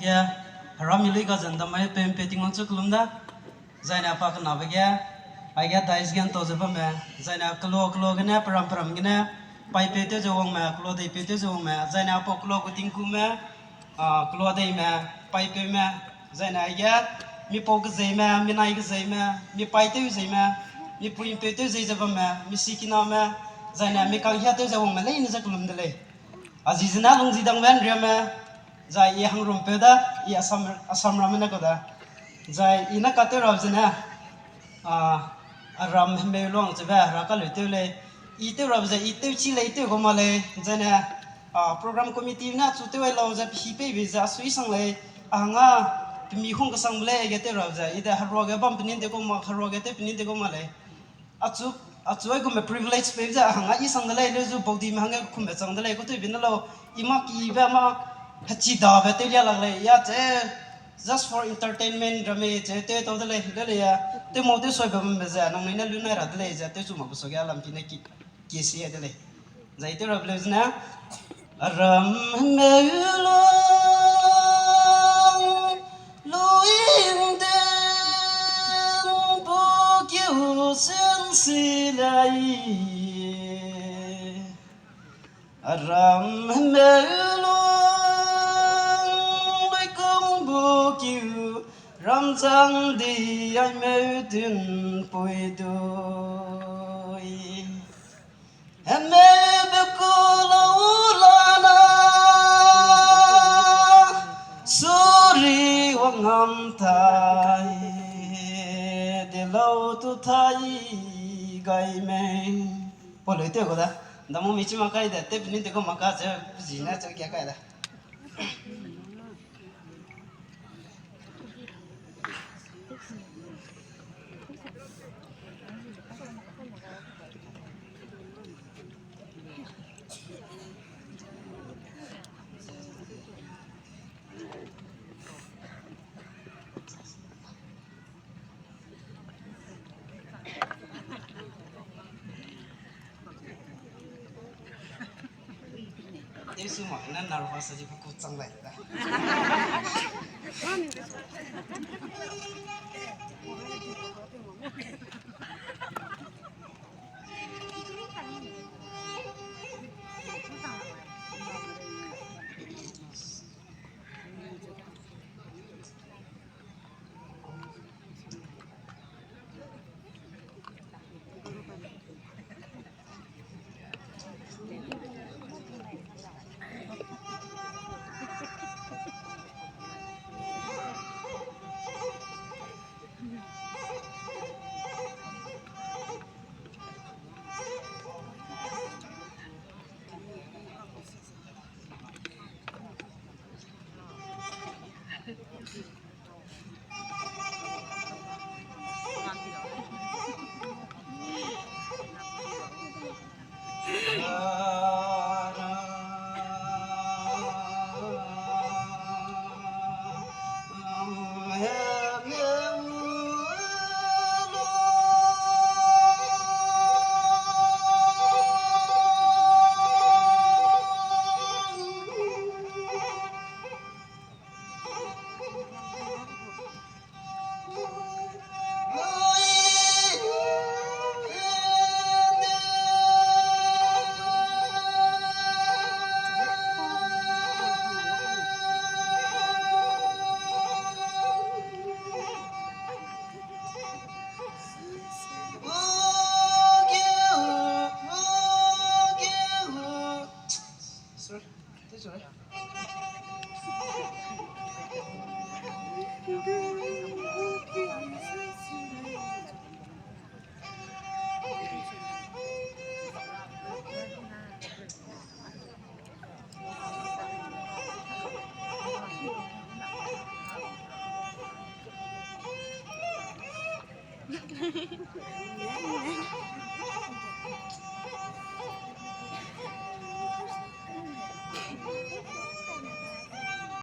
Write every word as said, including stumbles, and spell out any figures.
Ge, Hera mi lui ga zendamai pempe Tingwang chu kelum da. Zaine pa kenabe ge, aige dais ge ntau ze bamme, zaine kelo kelo gene, peram peram gene, paipeu tew ze wangme, kelo deipeu tew ze wangme, zaine apau kelo gu tingkume, ah, kelo deime, paipeume, zaine aige, mipau kezeime, minai kezeime, mipai tew zeime, mipui mpeu tew zei ze bamme, misikiname, zaine mikang hia tew ze wangme leine ze kelum de lei. A zi zene lungzi dangbe nriame, zai i hangrumpeu da, i Assam, Assam ramme ne kau da. Zai i ne katew rabe zene, a, a ram hemeu luang chebe, hera kaleu tew lei. I tew rabe ze, i tewchi lei, i tew gau ma lei. Zaine, a, program committee ne achu tew ai lau ze, pehi peibe ze, a sui sang lei. A hanga, pemi hung kesangbe lei, ge tew rabe ze, i de heruage bam penin de gau ma, heruage tew penin de gau ma lei. Achu, achu aigumme privilege peibe ze a hanga i sang de lei, leu zu baudime hangge kumbe chang de lei, kutui bi ne lau, i mâ kibe mâ hechi dabe tew lia lak lei, ya che, just for entertainment ramme che tew tau de lei, le lei ya, tew mau tew soibe bambe ze, nangnui ne lu nai ra de lei ze, tew chu mak be suage lampi ne ki, ki si de lei. Zai tew rabe leu zene, aram hemeu luang, luing den bu kiu sen si lei. Aram hemeu luang, luikung bu kiu, ramchang di ai meu tun pui dui. Hemeu be ku lau lana, suri wang ngam tai, de lau tu tai gai mei. Pau leu tew gau da, damu mi chi ma kai de, tew penin tew gau ma ka ze, pe zi ne ze kia kai da. Tew su mak ne nervous di pe ku chang lai da. Sorry.